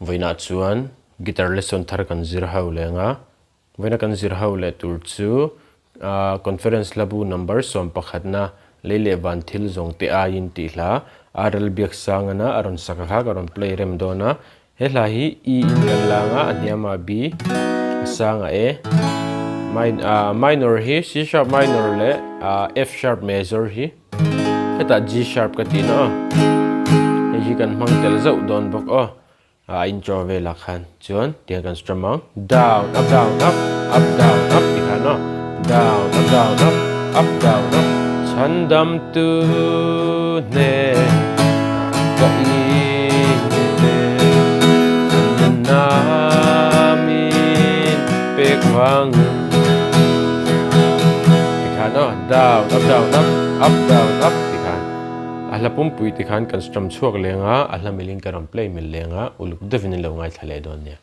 Vawiinah chuan guitar lesson thar kan zir ho leng a, vawiina kan zir ho leh tur chu ah conference hlabu number 11 na lei leh van thil zawng te aiin tih hla RL Biaksangana a rawn sak a kha ka rawn play rem dawn a, he hla hi E in kan lang a, a hniamah B, a sangah A, ah minor hi C sharp minor leh ah F sharp major hi. Hetah G sharp ka tih na aw. Hei hi kan hmang tel zauh dawn bawk aw. A intro velah khan chuan tiang kan strum ang. Down up down up up down up ti khan aw. Down up down up up down up. Chhandam tu hne ka inte namin pek vangin ti khan aw. Down, up, down, up, up, down, up ti khan a hla pumpui ti khan kan strum chhuak leng a, a hla milin ka rawn play mil leng a, uluk deuhin in lo ngaithla leh dawn nia.